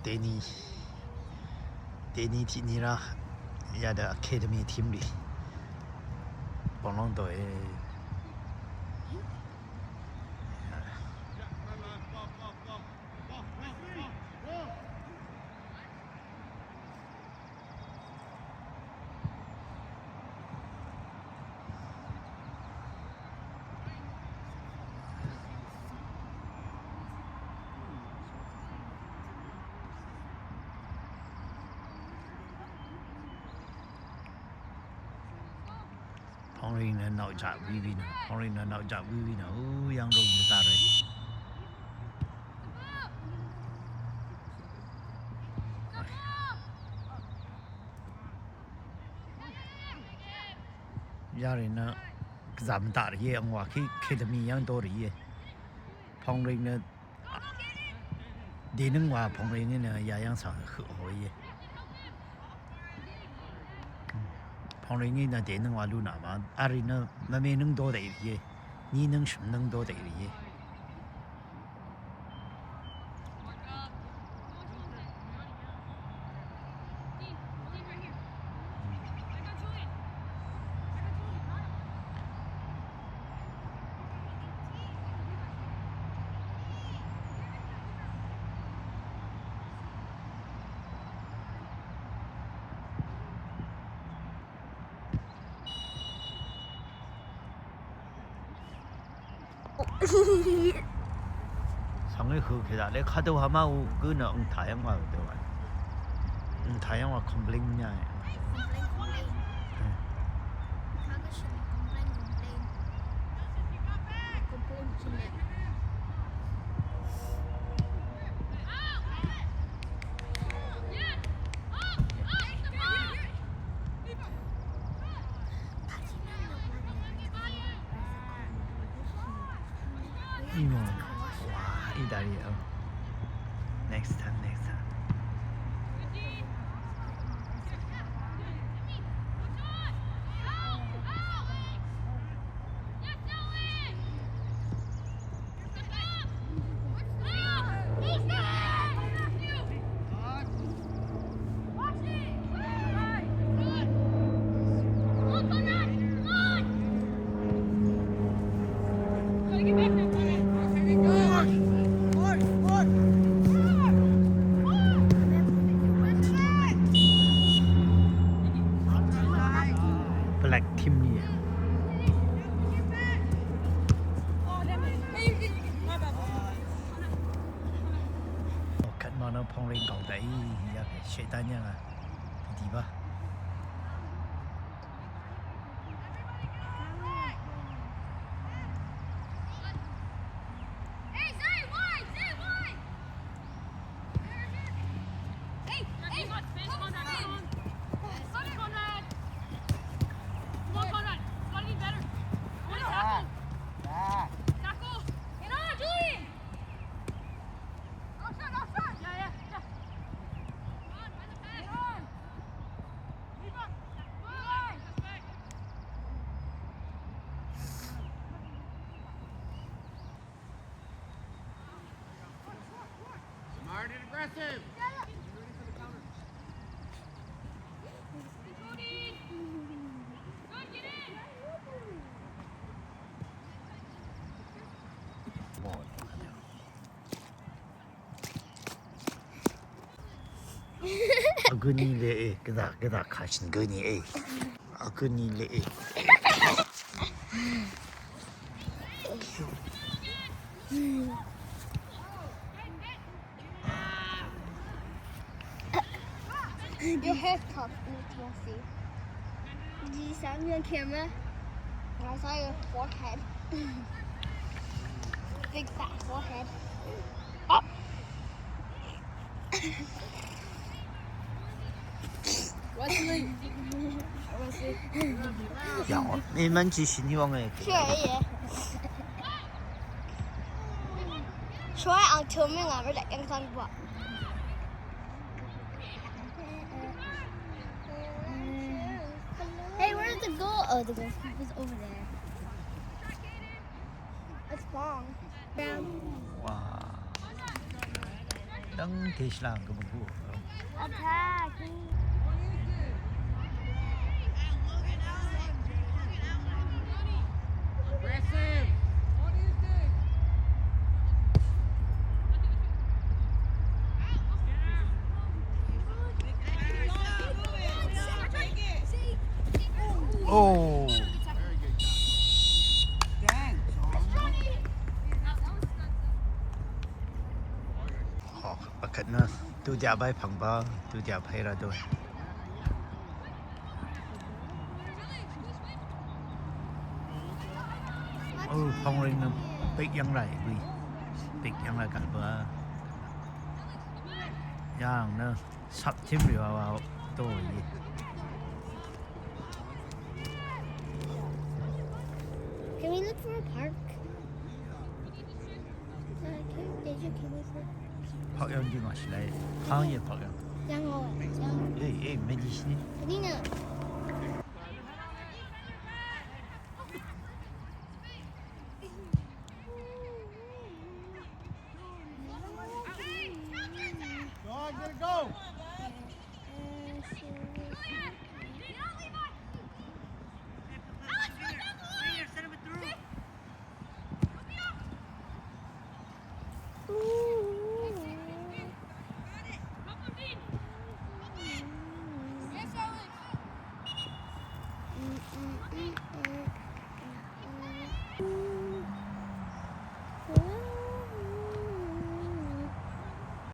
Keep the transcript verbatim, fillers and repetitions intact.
Deni, deni tiq ni rá yadø academy team rì bv̀nlóng dòe. Pongring nø nau jaq wiwi nø, Pongring nø nau jaq wiwi nø, u, yv̀ng rung dvzá rì. Yarì nø gvzà mvdaq rì íe, angwà kí academy yv́ng dó rì íe. Pongring nø dènǿng wa Pongring í nø yayv́ng svng høq hò íe. Pongring í nø dènǿng wa lú nà ma, arì nø mvme nǿng dó dèí rì íe. Ní nǿng shø̀m nǿng dó dèí rì íe. Svng í hø kèdaq lé kadø hama u gø nø ǹgtà yv́ng wa dø wa. Ǹgtà yv́ng wa complain mvyá. Complain, complain. Complain, complain. Complain, complain. Imo. Wa, í darí, oh. Next time, next time. Black team íe. Ò, kvt mvnø Pongring gàngdaq í, yà pè shèdán yv́ng a. Dìbá. Smart and aggressive. Aguni le e, gvda, gvda kashin guni e. Aguni le e. Your hair's cut, Nick Rossi. Did you see me on camera? I saw your forehead. Big fat forehead. Oh! Wesley. Wesley. Yà, mì mvn jì shì nì wvng è. Sure, yeah. Sure, I'll tell me longer that can come up. Hey, where's the goal? Oh, the goalkeeper's over there. It's long. Brown. Wow. Dv́ngte shvlá gø mvgú. Attack. Oh. Akvt nø tudia bai pvngba, tudia bai ra do. Oh, pvngring nø pik yang rai bui. Pik yang rai kalba. Yang nø sap tim ri wa wa do yi. Can we look for a park? Uh, can, did you, can we look? Park yang di masih lai. Hang ye park yang. Yang o, yang. Eh, eh, medicine. Nina. Go on, get it, go.